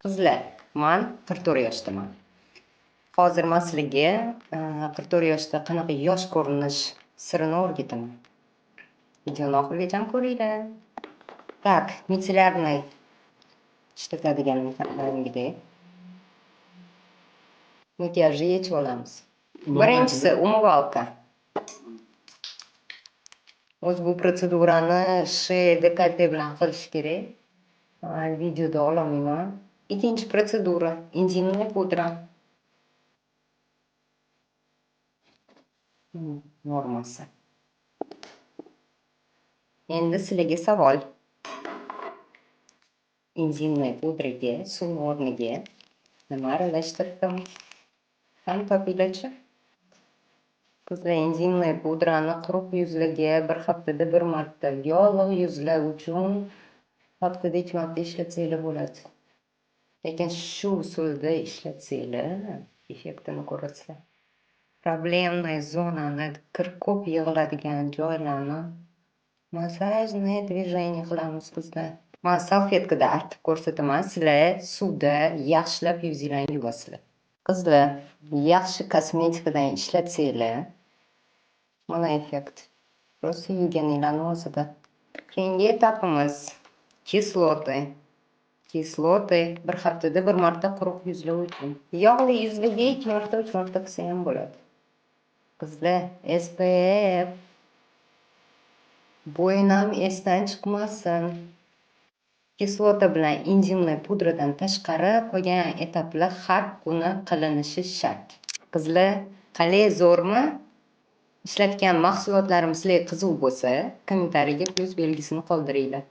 Qizlar, man 44 yoshdaman. Hozir man sizlarga 44 yoshda qanaqa yosh ko'rinish sirini o'rgataman. Videoni oxirigacha ko'ringlar. Так, мицеллярный ishlatadigan doimgidek. Makiyajni yechib olamiz. Birinchisi умывалка. O'zi bu protsedurani шея, декольте bilan qilish kerak. Videoda ololmayman. Ikkinchi protsedura интимная pudra. Normasi. Endi sizlarga savol. Интимная pudraga suv o'rniga nima aralashtirdim? Qani, topinglarchi. Qizlar, интимная pudrani quruq yuzlarga bir haftada bir marta, yog'li yuzlar uchun haftada ikki marta ishlatsanglar bo'ladi. Lekin shu usulda ishlatsanglar, effektini ko'rasizlar. Проблемный zonani, kir ko'p yig'iladigan joylarni массажный движение qilamiz, qizlar. Man salfetkada artib ko'rsataman, sizlar suvda yaxshilab yuzinglarni yuvasizlar. Qizlar, yaxshi kosmetikadan ishlatsanglar, mana effekt. Просто yuvganinglarni o'zida. Keyingi etapimiz kisloты. Kisloты bir haftada bir marta quruq yuzlar uchun. Yog'li yuzlarga ikki marta, uch marta qilsa ham bo'ladi. Qizlar, SPF bo'yin ham esdan chiqmasin. Kislota bilan интимный pudradan tashqari qolgan etaplar har kuni qilinishi shart. Qizlar, qalay, zo'rmi? Ishlatgan mahsulotlarim sizlarga qiziq bo'lsa, kommentariyga plyus belgisini qoldiringlar.